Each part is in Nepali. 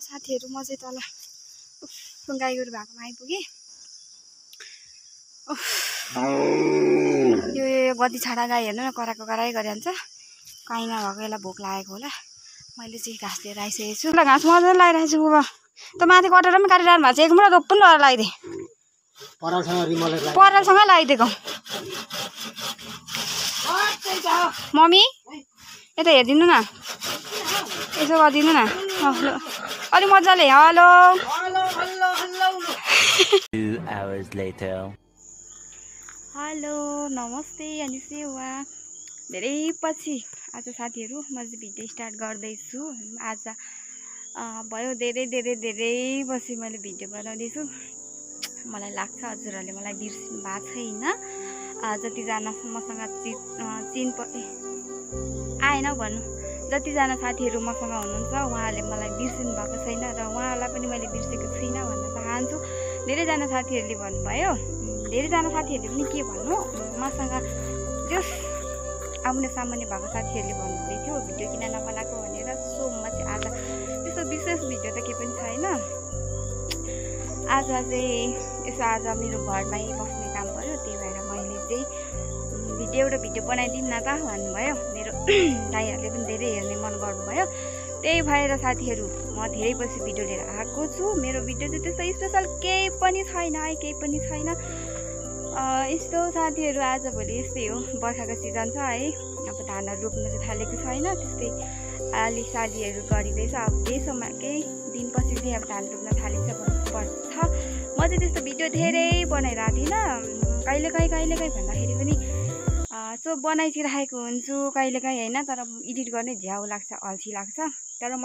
साथीहरु म चाहिँ तल गाई गोरु भएकोमा आइपुगे। यो गदी छाडा गाई हेर्नु न कराको कराई गरिहाल्छ। काहीँ नभएको यसलाई भोक लागेको होला। मैले चाहिँ घाँस लिएर आइसकेको छु। ल घाँस मजाले लगाइरहेको छु बुबा। त माथि कटेर पनि काटिरहनु भएको छ। एक मुठा रोप्नु लगाएर लगाइदे। परालसँगै लगाइदिएको। मम्मी यता हेरिदिनु न, यसो गरिदिनु न। अलि मजाले। हेलो हेलो नमस्ते अनि सेवा। धेरै पछि आज साथीहरु म चाहिँ भिडियो स्टार्ट गर्दैछु। आज भयो धेरै पछि मैले भिडियो बनाउँदैछु। मलाई लाग्छ हजुरहरूले मलाई बिर्सिनु भएको छैन। जतिजना मसँग आएन भन्नु, जतिजना साथीहरु मसँग हुनुहुन्छ उहाँहरूले मलाई बिर्सिनु भएको छैन र उहाँहरूलाई पनि मैले बिर्सेको छुइनँ भन्न चाहन्छु। धेरैजना साथीहरूले भन्नुभयो, धेरैजना साथीहरूले पनि के भन्नु, मसँग जस आउने सामान्य भएको साथीहरूले भन्नुहुँदै थियो भिडियो किन नबनाएको भनेर। सो म चाहिँ आज त्यस्तो विशेष भिडियो त केही पनि छैन। आज चाहिँ यसो आज मेरो घरमै बस्ने काम पर्यो, त्यही भएर मैले चाहिँ एउटा भिडियो बनाइदिउँ न त भन्नुभयो। मेरो दाइहरूले पनि धेरै हेर्ने मन गर्नुभयो। त्यही भएर साथीहरु म धेरै पछि भिडियो लिएर आएको छु। मेरो भिडियो चाहिँ त्यस्तो स्पेशल केही पनि छैन है, केही पनि छैन। यस्तो साथीहरु आजभोलि यस्तै हो, बर्खाको सिजन छ है। अब धानहरु रोप्न चाहिँ थालेको छैन, त्यस्तै आलीसालीहरु गरिँदैछ। अब केही दिनपछि चाहिँ अब धान रोप्न थालेछ भन्नुपर्छ। म चाहिँ त्यस्तो भिडियो धेरै बनाइरहेको थिइनँ। कहिलेकाहीँ भन्दाखेरि पनि सो बनाइराखेको हुन्छु कहिलेकाहीँ होइन, तर एडिट गर्ने झ्याउ लाग्छ, अल्छी लाग्छ। तर म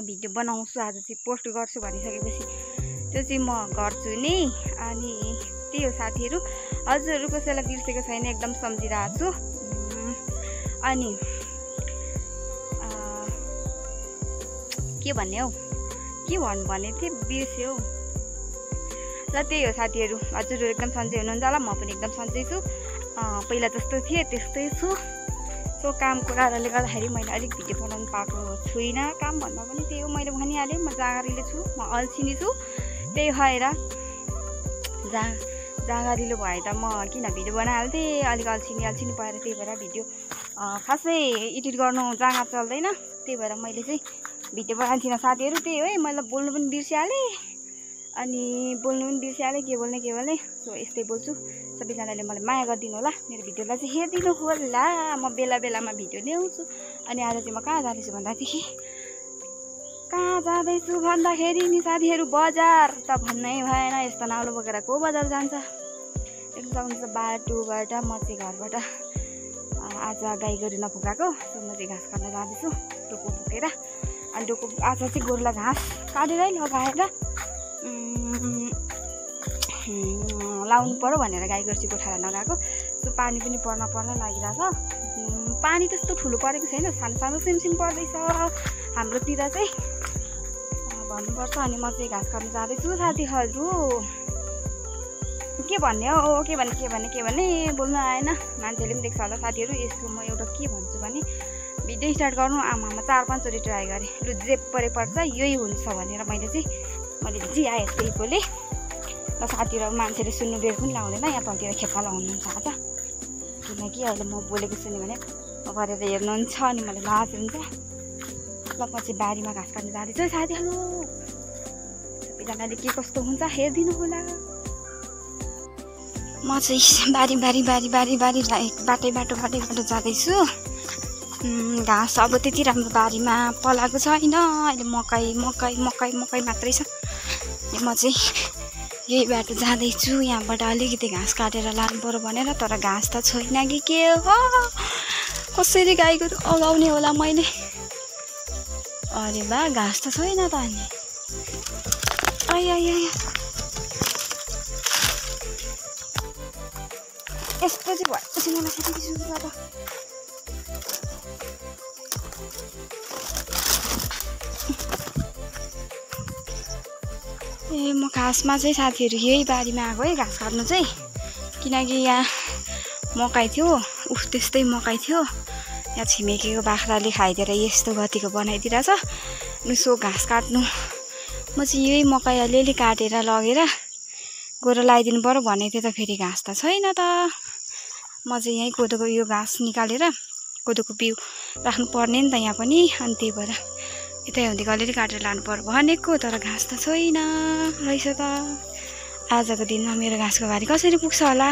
भिडियो बनाउँछु, आज चाहिँ पोस्ट गर्छु भनिसकेपछि त्यो चाहिँ म गर्छु नि। अनि त्यही हो साथीहरु, हजुरहरु कसैलाई बिर्सेको छैन, एकदम सम्झिरहेको छु। अनि के भन्ने हौ, के भन्नु भनेको थिएँ बिर्स्यो। र त्यही हो साथीहरु, हजुरहरु एकदम सन्चै हुनुहुन्छ होला, म पनि एकदम सन्चै छु। पहिला जस्तो थिएँ त्यस्तै छु। सो कामको कारणले गर्दाखेरि मैले अलिक भिडियो बनाउनु पाएको छुइनँ। काम भन्दा पनि त्यही हो, मैले भनिहालेँ म जाँगरिलो छु, म अल्छिनी छु। त्यही भएर जाँगरिलो भए त म किन भिडियो बनाइहाल्थेँ। अलिक अल्छिनी भएर त्यही भएर भिडियो खासै एडिट गर्नु जाँगर चल्दैन। त्यही भएर मैले चाहिँ भिडियो बनाएको थिइनँ साथीहरु। त्यही हो है, मैले बोल्नु पनि बिर्सिहालेँ, अनि बोल्नु पनि बिर्सिहालेँ, के बोल्ने। सो यस्तै बोल्छु। सबैजनाले मलाई माया गरिदिनु होला, मेरो भिडियोलाई चाहिँ हेरिदिनु होला। म बेला बेलामा भिडियो ल्याउँछु। अनि आज चाहिँ म कहाँ जाँदैछु भन्दाखेरि नि साथीहरु बजार त भन्नै भएन। यस्तो नाउलो बोकेर को बजार जान्छ। एकदम बाटोबाट म चाहिँ घरबाट आज गाई गोरु नपुगाएको। सो म चाहिँ घाँस काट्न जाँदैछु डोको बोकेर। अनि डोको आज चाहिँ गोरुलाई घाँस काटेरै लगाएर लाउनु पर्यो भनेर गाई गोरु चाहिँ गोठाला नगएको। सो पानी पनि पर्न लागिरहेछ। पानी त्यस्तो ठुलो परेको छैन, सानो सिमसिम पर्दैछ हाम्रोतिर चाहिँ भन्नुपर्छ। अनि म चाहिँ घाँस काट्न जाँदैछु साथीहरु। के भन्ने हो, के भन्ने बोल्नु आएन। मान्छेले पनि देख्छ होला साथीहरु। यसको म एउटा के भन्छु भने भिडियो स्टार्ट गर्नु आमामा 4-5 चोटि ट्राई गरेँ। लु जे परे पर्छ यही हुन्छ भनेर मैले जे आए त्यही बोलेँ। र साथीहरु मान्छेले सुन्नु बेर पनि लाउँदैन, यहाँ तलतिर खेप्पा लाउनुहुन्छ आज। किनकि अहिले म बोलेको सुन्यो भने गरेर हेर्नुहुन्छ अनि मलाई लाज हुन्छ। ल म चाहिँ बारीमा घाँस काट्न जाँदैछु साथीहरु। सबैजनाले के कस्तो हुन्छ हेरिदिनु होला। म चाहिँ बाटो जाँदैछु। घाँस अब त्यति राम्रो बारीमा पलाएको छैन। अहिले मकै मात्रै छ। म चाहिँ यही बाटो जाँदैछु। यहाँबाट अलिकति घाँस काटेर लानु पर्यो भनेर, तर घाँस त छैन कि के हो। कसरी गाई गोरु अगाउने होला मैले। अरे बा घाँस त छैन त। अनि यस्तो चाहिँ भएपछि मलाई साथी सुन्नु। म घाँसमा चाहिँ साथीहरु यही बारीमा आएको है घाँस काट्नु चाहिँ। किनकि यहाँ मकै थियो, त्यस्तै मकै थियो। यहाँ छिमेकीको बाख्राले खाइदिएर यस्तो गतिको बनाइदिरहेछ। यसो घाँस काट्नु म चाहिँ यही मकै अलिअलि काटेर लगेर गएर लगाइदिनु पर्यो भनेको थिएँ त फेरि घाँस त छैन त म चाहिँ यहीँ कोदोको यो घाँस निकालेर कोदोको बिउ राख्नु पर्ने नि त यहाँ पनि अनि त्यही भएर यतै हुँदै अलिअलि काटेर लानु पर्यो भनेको तर घाँस त छैन रहेछ त आजको दिनमा मेरो घाँसको बारी कसरी पुग्छ होला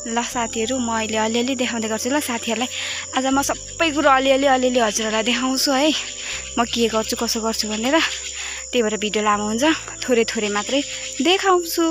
ल साथीहरू म अहिले अलिअलि देखाउँदै गर्छु ल साथीहरूलाई आज म सबै कुरो अलिअलि हजुरहरूलाई देखाउँछु है म के गर्छु कसो गर्छु भनेर त्यही भएर भिडियो लामो हुन्छ थोरै थोरै मात्रै देखाउँछु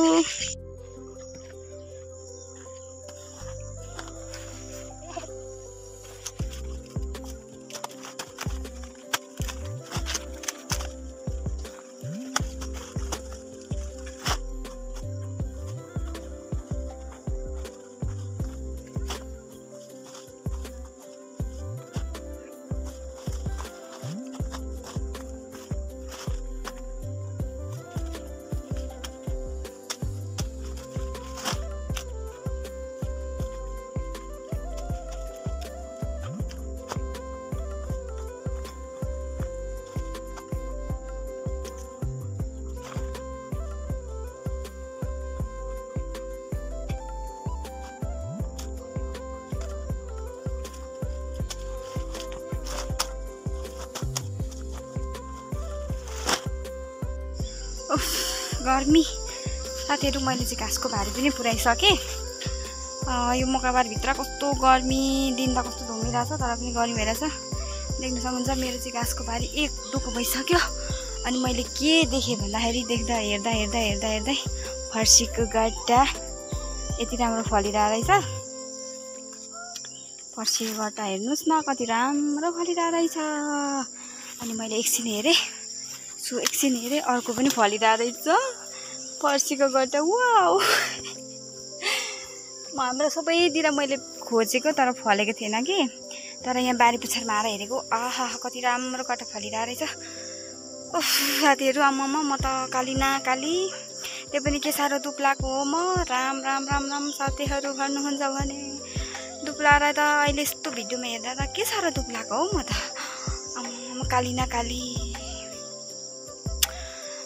गर्मी साथीहरू मैले चाहिँ घाँसको भारी पनि पुऱ्याइसकेँ यो मकैबारभित्र कस्तो गर्मी दिन त कस्तो धुमिरहेछ तर पनि गर्मी भइरहेछ देख्न सक्नुहुन्छ मेरो चाहिँ घाँसको भारी एक डुको भइसक्यो अनि मैले के देखेँ भन्दाखेरि हेर्दै फर्सीको गड्डा यति राम्रो फलिरहेको रहेछ फर्सीको गड्डा हेर्नुहोस् न कति राम्रो फलिरहेको रहेछ अनि मैले एकछिन हेरेँ अर्को पनि फलिरहेको रहेछ फर्सीको गड्डा वाउ हाम्रो सबैतिर मैले खोजेको तर फलेको थिएन कि तर यहाँ बारी पछाडिमा आएर हेरेको आहा कति राम्रो गड्डा फलिरहेको रहेछ उफ साथीहरू आमामा म त काली त्यो पनि के साह्रो दुब्लाको हो म राम साथीहरू भन्नुहुन्छ भने दुब्लाएर त अहिले यस्तो भिडियोमा हेर्दा त के साह्रो दुब्लाको हो म त आमामा काली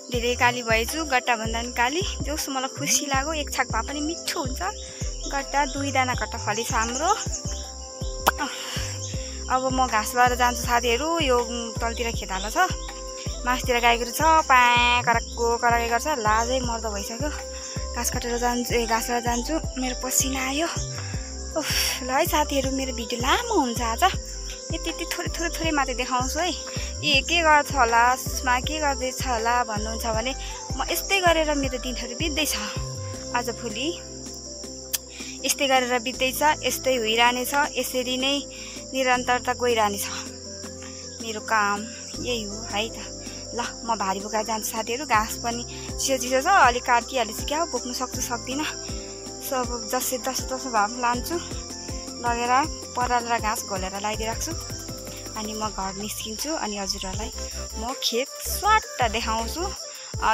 धेरै काली भएछु गट्टा भन्दा पनि काली जस मलाई खुसी लाग्यो एक छाक भए पनि मिठो हुन्छ गट्टा 2 दाना गट्टा फलेछ हाम्रो अब म घाँस बार जान्छु साथीहरू यो तलतिर खेताला छ मासतिर गाईगरु छ कराके गर्छ लाजै मर्दो भइसक्यो घाँस काटेर जान्छु मेरो पसिना आयो उफ ल है साथीहरू मेरो भिडियो लामो हुन्छ आज यति थोरै मात्रै देखाउँछु है के गर्छ होला सुषमा के गर्दैछ होला भन्नुहुन्छ भने म यस्तै गरेर मेरो दिनहरू बित्दैछ आजभोलि यस्तै गरेर बित्दैछ यस्तै भइरहनेछ यसरी नै निरन्तरता गइरहनेछ मेरो काम यही हो है त ल म भारी बोकाएर जान्छु साथीहरू घाँस पनि चिसो छ अलिक काटिहालेछु क्या बोक्नु सक्दिनँ सब जसो भए पनि लान्छु लगेर परालेर घाँस घोलेर लगाइदिइराख्छु अनि म घर निस्किन्छु अनि हजुरहरूलाई म खेत स्वाट्ट देखाउँछु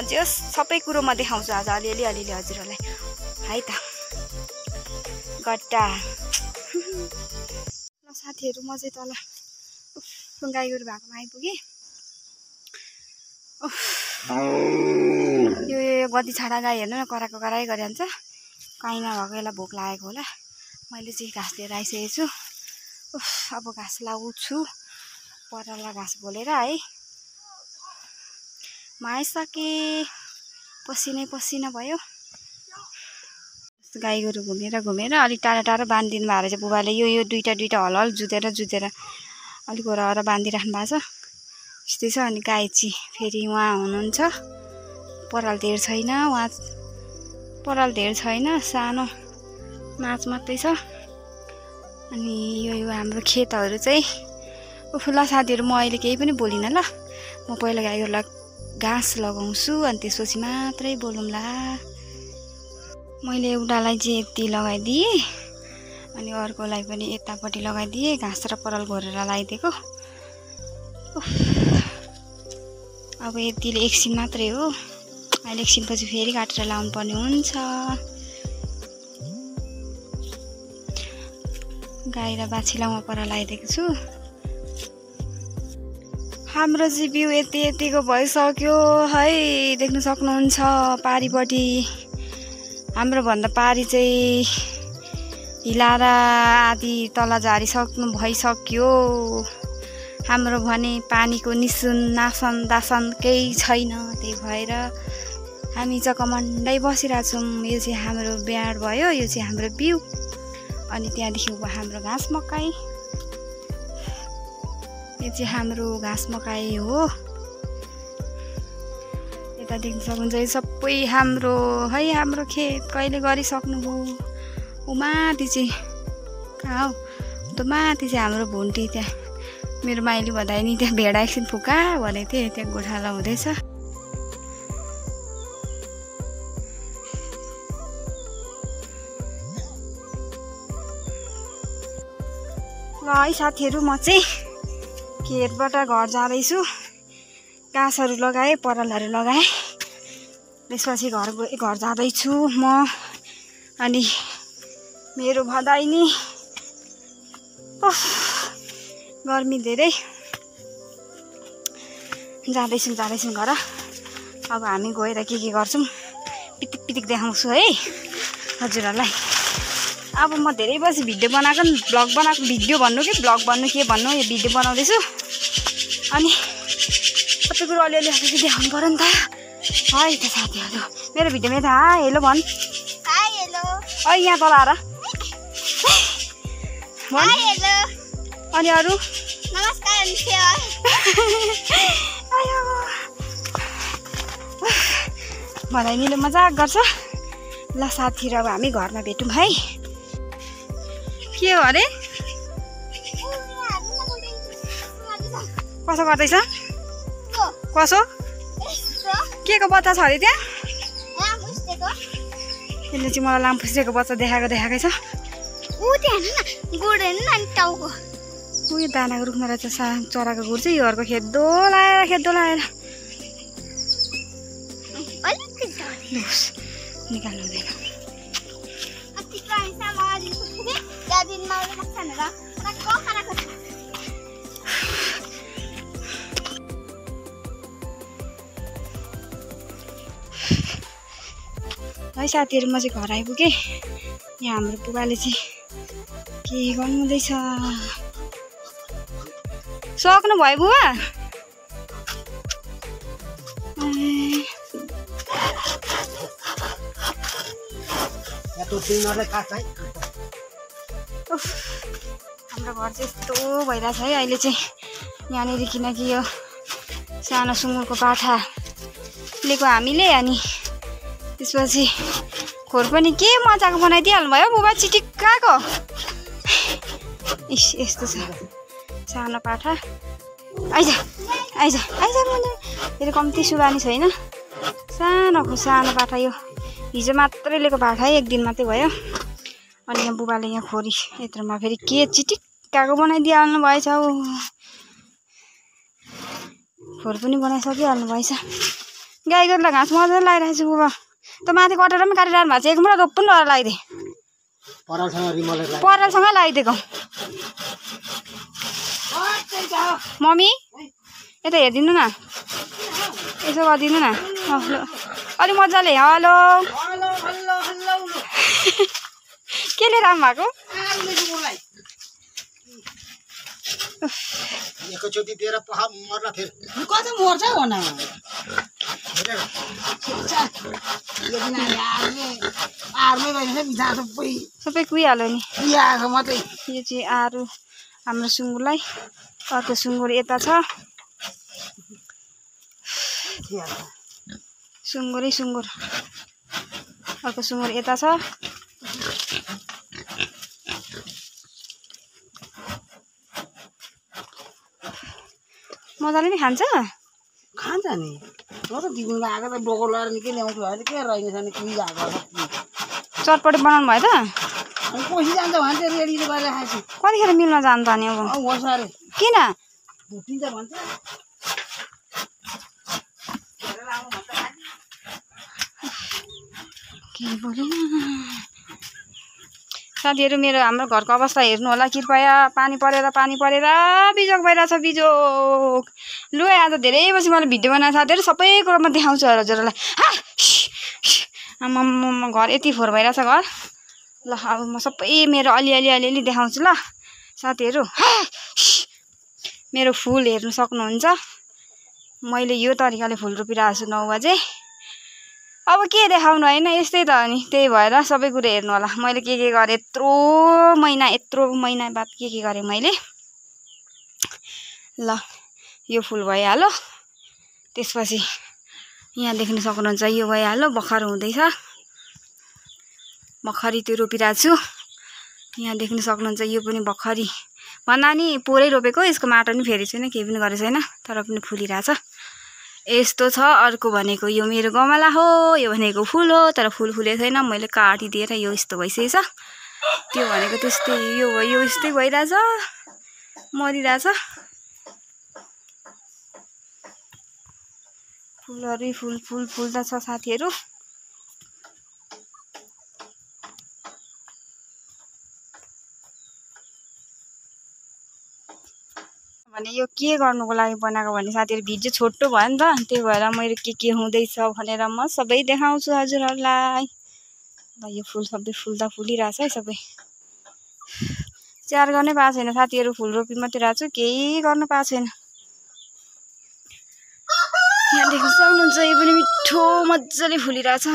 जस सबै कुरो म देखाउँछु आज अलिअलि हजुरहरूलाई है त गट्टा ल साथीहरू म चाहिँ तल गाईगरु भएकोमा आइपुगेँ यो गति छाडा गाई हेर्नु न कराई गरिहाल्छ काहीँ नभएको यसलाई भोक लागेको होला मैले चाहिँ घाँस लिएर आइसकेको छु अब घाँस लाउँछु पराला घाँस बोलेर है म आइसकेँ पसिना भयो गाईगरु घुमेर अलिक टाढा बाँधिदिनु भएको रहेछ बुबाले यो दुईटा हल जुतेर अलिक वरपर बाँधिराख्नु भएको छ यस्तै छ अनि गाई चाहिँ फेरि उहाँ हुनुहुन्छ पराल धेर छैन सानो माछ मात्रै छ अनि यो हाम्रो खेतहरू चाहिँ उफुला साथीहरू म अहिले केही पनि बोलिनँ ल म पहिला गाईहरूलाई घाँस लगाउँछु अनि त्यसपछि मात्रै बोलौँला मैले एउटालाई चाहिँ यति लगाइदिएँ अनि अर्कोलाई पनि यतापट्टि लगाइदिएँ घाँस र पराल घोरेर लगाइदिएको अब यतिले एकछिन मात्रै हो अहिले एकछिनपछि फेरि काटेर लाउनु पर्ने हुन्छ गाई र बाछीलाई म पर लगाइदिएको छु हाम्रो चाहिँ बिउ यतिको भइसक्यो है। देख्न सक्नुहुन्छ पारीपट्टि हाम्रो भन्दा पारी चाहिँ हिलाएर आदि तल झारिसक्नु भइसक्यो। हाम्रो भने पानीको नासन दासन केही छैन, त्यही भएर हामी चकमन्डै बसिरहेछौँ। यो चाहिँ हाम्रो ब्याड भयो, यो चाहिँ हाम्रो बिउ। अनि त्यहाँदेखि हाम्रो घाँस मकै, यो चाहिँ हाम्रो घाँस मकै हो। यता देख्न सक्नुहुन्छ यो सबै हाम्रो है, हाम्रो खेत कहिले गरिसक्नुभयो। माथि चाहिँ कहाँ हो त, माथि चाहिँ हाम्रो भुन्टी। त्यहाँ मेरो माइली भन्दा नि त्यहाँ भेडा एकछिन फुका भनेको थिएँ, त्यहाँ गोठाला हुँदैछ। ल है साथीहरू, म चाहिँ खेतबाट घर जाँदैछु। घाँसहरू लगाएँ, परालहरू लगाएँ, त्यसपछि घर जाँदैछु म। अनि मेरो भदाइनी गर्मी धेरै। जाँदैछौँ घर। अब हामी गएर के गर्छौँ पिटिक देखाउँछु है हजुरहरूलाई। अब म धेरै बजी भिडियो बनाएको, भ्लग बनाएको, भिडियो भन्नु कि भ्लग भन्नु के भन्नु, यो भिडियो बनाउँदैछु। अनि सबै कुरो अलिअलि देखाउनु पऱ्यो नि त है त साथीहरू। मेरो भिडियोमा त हेलो भन्। Hi hello. यहाँ तल आएर अनि अरू नमस्कार। भदाइनीले मजाक गर्छ। ल साथीहरू, अब हामी घरमा भेटौँ है। के हो अरे, कसो गर्दैछ, कसो के को बच्चा छ अरे त्यहाँ? यसले चाहिँ मलाई लामखुट्टेको बच्चा देखाएकै छ। उयो दानाको रुखमा रहेछ चराको गुड चाहिँ। योहरूको खेद्दो लाएर निकाल्नु हुँदैन। है साथीहरू, म चाहिँ घर आइपुगेँ। यहाँ हाम्रो बुबाले चाहिँ के गर्नुहुँदैछ? सक्नु भयो बुबा? हाम्रो घर चाहिँ यस्तो भइरहेछ है अहिले चाहिँ यहाँनिर, किनकि यो सानो सुँगुरको पाठा लिएको हामीले। अनि त्यसपछि खोर पनि के मजाको बनाइदिइहाल्नु भयो बुबा, चिटिक्काको। इस यस्तो छ सानो पाठा। आइज फेरि कम्ती सुबानी छैन, सानो पाठा। यो हिजो मात्रै लिएको पाठा है, एक दिन मात्रै भयो। अनि यहाँ बुबाले यहाँ खोरी यत्रोमा फेरि के चिटिक्काको बनाइदिइहाल्नु भएछ हौ। खोर पनि बनाइसकिहाल्नु भएछ। गाई गोरुलाई घाँस मजाले लगाइरहेको छु बुबा। त माथि कटेर पनि काटिरहनु भएको छ, एक मुठा रोप्नु लगाएर लगाइदिए। परालसँग लगाइदिएको। मम्मी यता हेरिदिनु न, यसो गरिदिनु न अलिक मजाले। हेलो के लिएर आउनु भएको? सबै कुहिहाल्यो नि। यो चाहिँ आरू हाम्रो सुँगुरलाई। अर्को सुँगुर यता छ। सुँगुर अर्को सुँगुर यता छ। मजाले नि खान्छ नि। म त दिगुन आएको त डोको लगाएर निकै ल्याउँछु अहिले के रहेछ नि कुही आएको चटपटी बनाउनु भयो त? कोही जान्छ भने चाहिँ रेडी गरेर खान्छु। कतिखेर मिल्न जान्छ नि? अब होस् अरे किन भुटिन्छ भन्छ। के बोलेन साथीहरू। मेरो हाम्रो घरको अवस्था हेर्नु होला कृपया। पानी परेर बिजोक भइरहेछ, बिजोक। लु आज धेरै पछि मैले भिडियो बनाएर साथीहरू सबै कुरो म देखाउँछु हजुरहरूलाई। आम्मामा घर यति फोहोर भइरहेछ घर। ल अब म सबै मेरो अलिअलि देखाउँछु ल साथीहरू। मेरो फुल हेर्नु सक्नुहुन्छ। मैले यो तरिकाले फुल रोपिरहेको छु 9 बजे। अब के देखाउनु होइन, यस्तै त हो नि। त्यही भएर सबै कुरो हेर्नु होला मैले के गरेँ। यत्रो महिना बाद के गरेँ मैले। ल यो फुल भइहाल्यो। त्यसपछि यहाँ देख्न सक्नुहुन्छ यो भइहाल्यो। भर्खर हुँदैछ। भर्खरी त्यो रोपिरहेको छु। यहाँ देख्न सक्नुहुन्छ यो पनि भर्खरी भन्दा नि पोरै रोपेको। यसको माटो पनि फेरि छैन, केही पनि गरेको छैन, तर पनि फुलिरहेछ। यस्तो छ। अर्को भनेको यो मेरो गमला हो। यो भनेको फुल हो, तर फुल फुलेको छैन। मैले काटिदिएर यो यस्तो भइसकेछ। त्यो भनेको त्यस्तै यो यस्तै भइरहेछ, मरिरहेछ। फुलहरु फुल फुल्दा छ साथीहरू। भने यो के गर्नुको लागि बनाएको भने साथीहरू भिडियो छोटो भयो नि त, त्यही भएर मैले के हुँदैछ भनेर म सबै देखाउँछु हजुरहरूलाई। ल यो फुल सबै फुल्दा फुलिरहेछ है सबै। स्याहार गर्नै पाएको छैन साथीहरू। फुल रोपी मात्रै रहेको छु, केही गर्नु पाएको छैन। यहाँ देख्न सक्नुहुन्छ यो पनि मिठो मजाले फुलिरहेछ।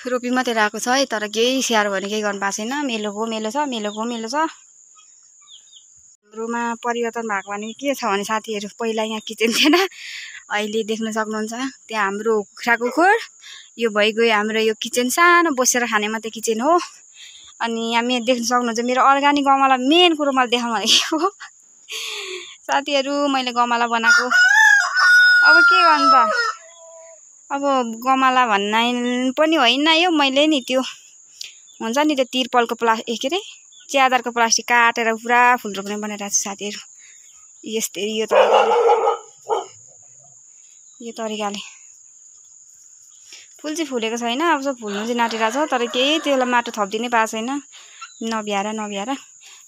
रोपी मात्रै रहेको छ है, तर केही स्याहार भने केही गर्नु पाएको छैन। मेलोको मेलो छ। हाम्रोमा परिवर्तन भएको भने के छ भने साथीहरू, पहिला यहाँ किचन थिएन, अहिले देख्न सक्नुहुन्छ त्यहाँ हाम्रो कुखुराको खोर। यो भइगयो हाम्रो यो किचन, सानो बसेर खाने मात्रै किचन हो। अनि यहाँ देख्न सक्नुहुन्छ मेरो अर्ग्यानिक गमला। मेन कुरो मैले देखाउँ भनेको साथीहरू, मैले गमला बनाएको। अब के गर्नु त, अब गमला भन्ने पनि होइन यो। मैले नि त्यो हुन्छ नि त्यो तिरपलको प्लास्टिक के अरे च्यादरको प्लास्टिक काटेर पुरा फुल रोप्ने बनाइरहेको छु साथीहरू। यस्तै यो तरिकाले फुल चाहिँ फुलेको छैन। अब सब फुल्नु चाहिँ नाटिरहेको छ, तर केही त्यसलाई माटो थपिदिनै पाएको छैन। नभ्याएर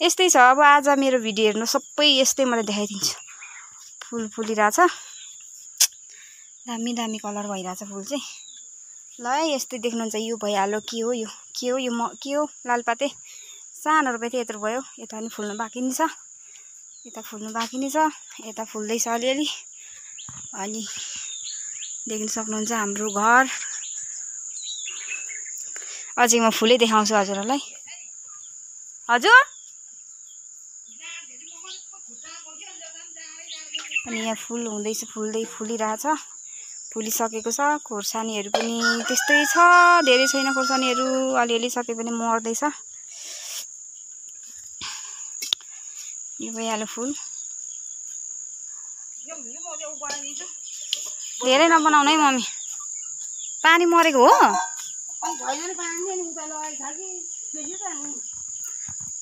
यस्तै छ। अब आज मेरो भिडियो हेर्नु सबै यस्तै मैले देखाइदिन्छु। फुल फुलिरहेछ, दामी कलर भइरहेछ फुल चाहिँ। ल यस्तै देख्नुहुन्छ यो भइहाल्यो। के हो लालपाते सानो रोपे थियो, यत्रो भयो। यता पनि फुल्नु बाँकी नै छ, यता फुल्दैछ अलिअलि। अनि देख्न सक्नुहुन्छ हाम्रो घर। अझै म फुलै देखाउँछु हजुरहरूलाई। हजुर अनि यहाँ फुल हुँदैछ, फुलिरहेछ, फुलिसकेको छ। खोर्सानीहरू पनि त्यस्तै छ, धेरै छैन खोर्सानीहरू, अलिअलि सके पनि मर्दैछ। यो भइहाल्यो फुल। धेरै नबनाउनु है मम्मी, पानी मरेको हो।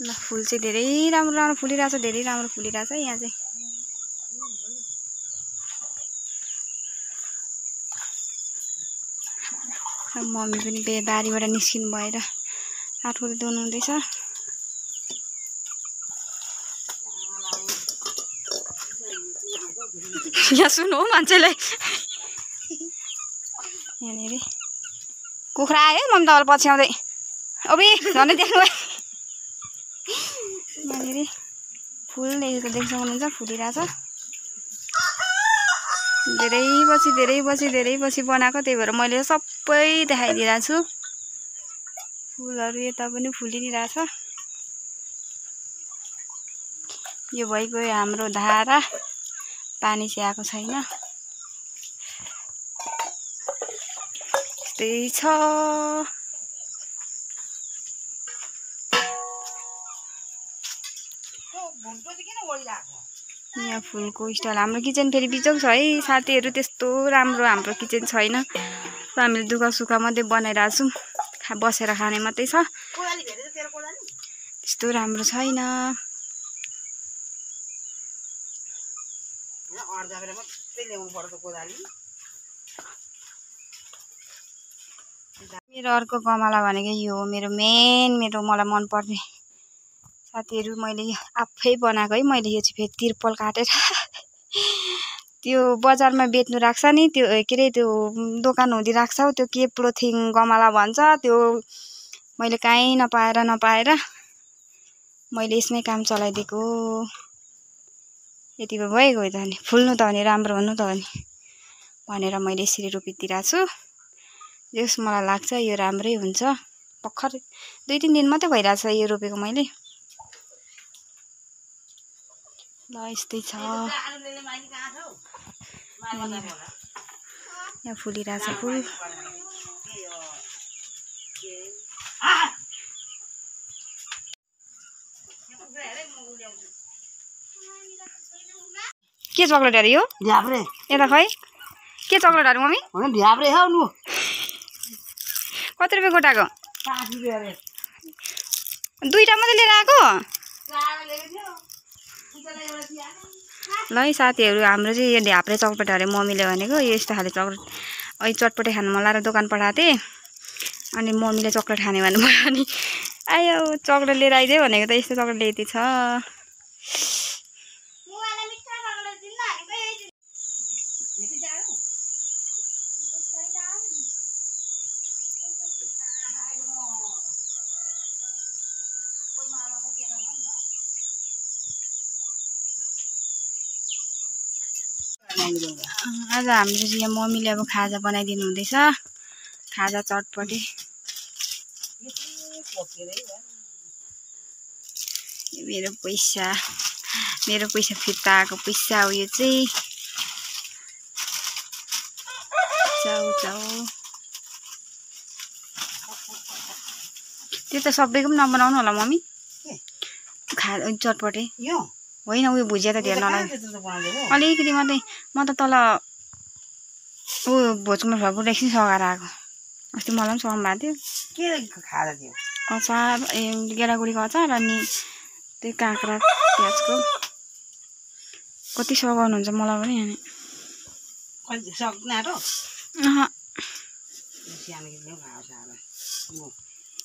ल फुल चाहिँ धेरै राम्रो फुलिरहेछ, धेरै राम्रो फुलिरहेछ यहाँ चाहिँ। मम्मी पनि बारीबाट निस्किनु भएर हातखुट्टा धुनु हुँदैछ। यहाँ सुन्नु हो मान्छेलाई, यहाँनिर कुखुरा आयो। मम्मी तपाईँलाई पछ्याउँदै अबे झन् देख्नु भयो। यहाँनिर फुल देख्न सक्नुहुन्छ, फुलिरहेछ। धेरै पछि बनाएको, त्यही भएर मैले सबै देखाइदिइरहेको छु। फुलहरू यता पनि फुलि नै रहेछ। यो भइगयो हाम्रो धारा, पानी चाहिँ आएको छैन। यस्तै छ। यहाँ फुलको स्टाइल। हाम्रो किचन फेरि बिजोग छ है साथीहरू, त्यस्तो राम्रो हाम्रो किचन छैन। हामीले दुःख सुख मात्रै बनाइरहेको छौँ, बसेर खाने मात्रै छ, त्यस्तो राम्रो छैन। मेरो अर्को गमला भनेको यो हो, मेरो मलाई मनपर्ने साथीहरू। मैले आफै बनाएको है। मैले यो चाहिँ फेरि तिरपल काटेर त्यो बजारमा बेच्नु राख्छ नि त्यो के अरे त्यो दोकान हुँदी राख्छ त्यो के प्लोथिङ गमला भन्छ त्यो मैले कहीँ नपाएर मैले यसमै काम चलाइदिएको यतिको भइगयो त नि फुल्नु त हो नि राम्रो हुनु त हो नि भनेर मैले यसरी रोपिदिरहेको छु जस मलाई लाग्छ यो राम्रै हुन्छ भर्खर 2-3 दिन मात्रै भइरहेछ यो रोपेको मैले ल यस्तै छ यहाँ फुलिरहेछ फुल के चकलेटहरु यो ढ्याब्रे यता खै के चकलेटहरु मम्मी होइन ढ्याब्रे हो लु कति रुपैयाँ गोटाको 5 रुपैयाँ रे दुईटा मात्रै लिएर आएको ल है साथीहरु हाम्रो चाहिँ यो ढ्याब्रे चकलेटहरु मम्मीले भनेको यस्तो खाले चकलेट अहिले चटपटे खानु मन लागेर दोकान पठाएको थिएँ अनि मम्मीले चकलेट खाने भन्नुभयो अनि आयो चकलेट लिएर आइदियो भनेको त यस्तो चकलेट ल्याइदिएको छ आज हाम्रो चाहिँ यहाँ मम्मीले अब खाजा बनाइदिनु हुँदैछ खाजा चटपटे मेरो पैसा फिर्ता आएको पैसा हो यो चाहिँ चाउ त्यो त सबैको पनि नबनाउनु होला मम्मी चटपटे यो होइन उयो भुजिया त धेरै नलाग्यो अलिकति मात्रै म त तल उयो भोजमा भएर एकछिन सघाएर आएको अस्ति मलाई पनि सघाउनु भएको थियो के खाजा थियो अचार गेडागुडीको अचार अनि त्यो काँक्रा प्याजको कति सघाउनुहुन्छ मलाई पनि अनि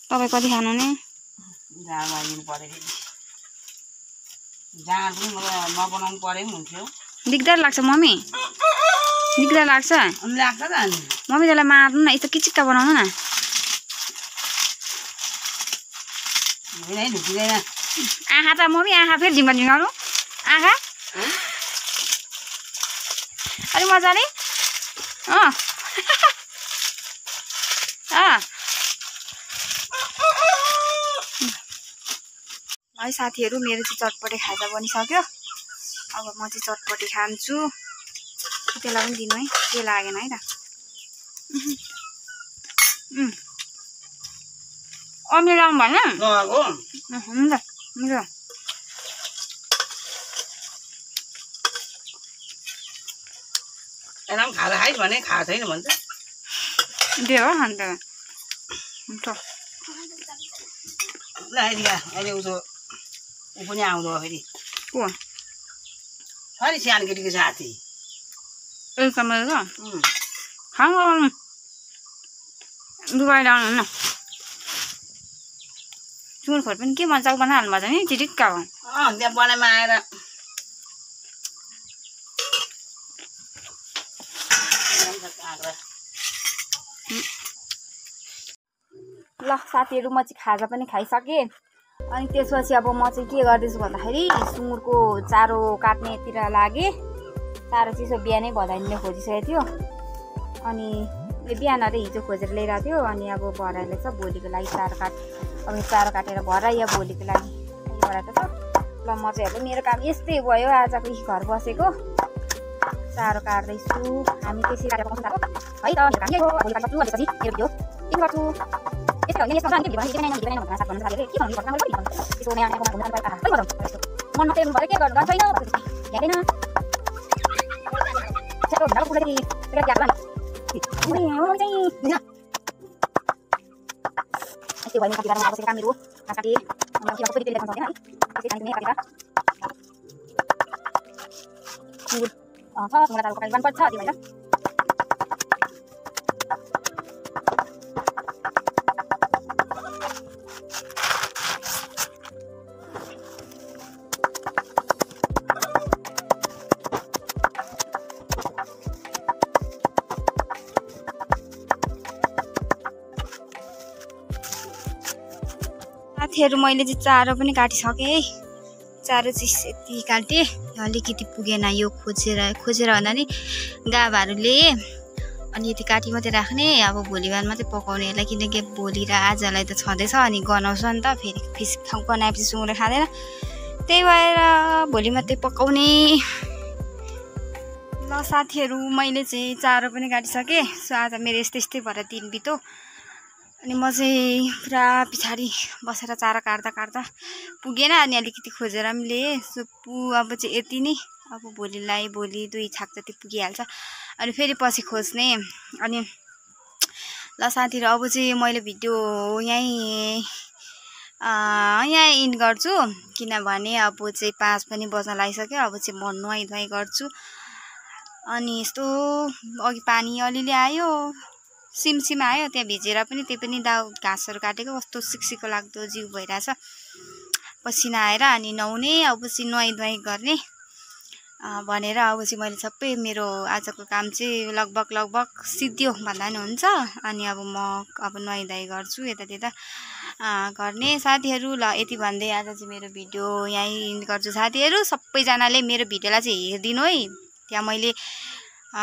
तपाईँ कति खानु नि नबनाउनु परे पनि हुन्थ्यो दिगदार लाग्छ मम्मी दिगदार लाग्छ लाग्छ त अनि मम्मी त्यसलाई मार्नु न यस्तो किचिक्का बनाउनु न आँखा त मम्मी आँखा फेरि झिङ्गाउनु आँखा अलिक मजाले है साथीहरु मेरो चाहिँ चटपटे खाजा बनिसक्यो अब म चाहिँ चटपटे खान्छु त्यसलाई पनि दिनु है के लागेन है त अमिलो लाउनु भएन हुन्छ हुन्छ एनाम खाजा खाइस् भने खा छैन भन्छ दियो हो अन्त हुन्छ ल अहिले उसो ऊ पनि आउँदो फेरि को फेरि सानो केटीको साथी एक कमल र खानु दुबाई लाउनु न चुरखोर पनि के मजाको बनाइहाल्नु भएको छ नि चिटिक्का हो त्यहाँ बनाइमा आएर ल साथीहरु म चाहिँ खाजा पनि खाइसकेँ अनि त्यसपछि अब म चाहिँ के गर्दैछु भन्दाखेरि सुँगुरको चारो काट्नेतिर लागेँ चारो चिसो बिहानै भदाइले खोजिसकेको थियो अनि यो बिहान र हिजो खोजेर ल्याइरहेको थियो अनि अब भराइले छ भोलिको लागि अब चारो काटेर भराइ या भोलिको लागि भराएको छ ल म चाहिँ अब मेरो काम यस्तै भयो आजको घर बसेको चारो काट्दैछु हामी त्यसै काटेर पाउँछौँ है त भोलि काट्छु भनेपछि मेरो भिडियो के गर्छु यस्तो होइन यस्तो के भन्नु के साथ भन्नु साथीले के भन्नु पर्छ मलाई पनि त्यसो नयाँ नयाँ घुम्न जानु पर्छ गरौँ मन मात्रै हुनु पर्यो के गर्नु छैन यादैन चलो डाल पुरै तेरा क्या प्लान नि हो चाहिँ यस्तो भयो कति गाह्रो बसेको काम मेरो काटे म के फेरि देखाउन सक्दैन है त्यसै काट्ने काटेर छ मलाई त काट्नु पर्छ त्यो भएर साथीहरू मैले चाहिँ चारो पनि काटिसकेँ है। चारो चाहिँ यति काटेँ, अलिकति पुगेन यो खोजेर भन्दा नि गाभाहरू ल्याएँ। अनि यति काटी मात्रै राख्ने, अब भोलि बिहान मात्रै पकाउने यसलाई, किनकि भोलि र आजलाई त छँदैछ अनि गनाउँछ नि त, फेरि फिस गनाएपछि सुँगुरले खाँदैन, त्यही भएर भोलि मात्रै पकाउने। ल साथीहरू मैले चाहिँ चारो पनि काटिसकेँ। सो आज मेरो यस्तै भएर दिन बित्यो। अनि म चाहिँ पुरा पछाडि बसेर चारो काट्दा पुगेन, अनि अलिकति खोजेर पनि लिएँ। सो अब चाहिँ यति नै, अब भोलि 2 छाक जति पुगिहाल्छ, अनि फेरि पछि खोज्ने। अनि ल साथीहरू अब चाहिँ मैले भिडियो यहाँ इन्ड गर्छु, किनभने अब चाहिँ 5 पनि बज्न लागिसक्यो। अब चाहिँ म नुहाई गर्छु। अनि यस्तो अघि पानी अलिअलि आयो, सिमसिम आयो, त्यहाँ भिजेर पनि त्यही पनि घाँसहरू काटेको कस्तो सिक्सिको लाग्दो जिउ भइरहेछ, पसिना आएर। अनि नुहाउने, अब चाहिँ नुहाई गर्ने भनेर अब चाहिँ मैले सबै मेरो आजको काम चाहिँ लगभग सिद्धियो भन्दा नि हुन्छ। अनि अब म नुहाई गर्छु, यता गर्ने साथीहरू। ल यति भन्दै आज चाहिँ मेरो भिडियो यहीँ इन्ड गर्छु साथीहरू। सबैजनाले मेरो भिडियोलाई चाहिँ हेरिदिनु है। त्यहाँ मैले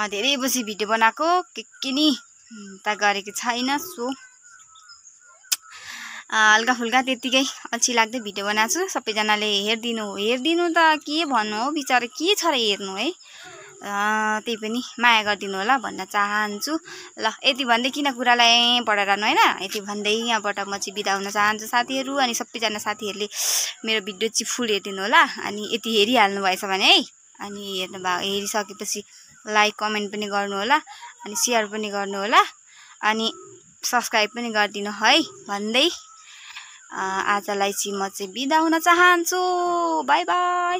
धेरै बसी भिडियो बनाएको, के नि त गरेको छैन। सो हल्का फुल्का त्यतिकै अल्छी लाग्दै भिडियो बनाएको छु। सबैजनाले हेरिदिनु त के भन्नु हो, बिचारा के छ र हेर्नु है, त्यही पनि माया गरिदिनु होला भन्न चाहन्छु। ल यति भन्दै किन कुरालाई बढाइरहनु होइन, यति भन्दै यहाँबाट म चाहिँ बिदा हुन चाहन्छु साथीहरू। अनि सबैजना साथीहरूले मेरो भिडियो चाहिँ फुल हेरिदिनु होला। अनि यति हेरिहाल्नु भएछ भने है, अनि हेरिसकेपछि लाइक कमेन्ट पनि गर्नु होला, अनि सेयर पनि गर्नु होला, अनि सब्सक्राइब पनि गरिदिनु है भन्दै आजलाई चाहिँ म चाहिँ बिदा हुन चाहन्छु। By by.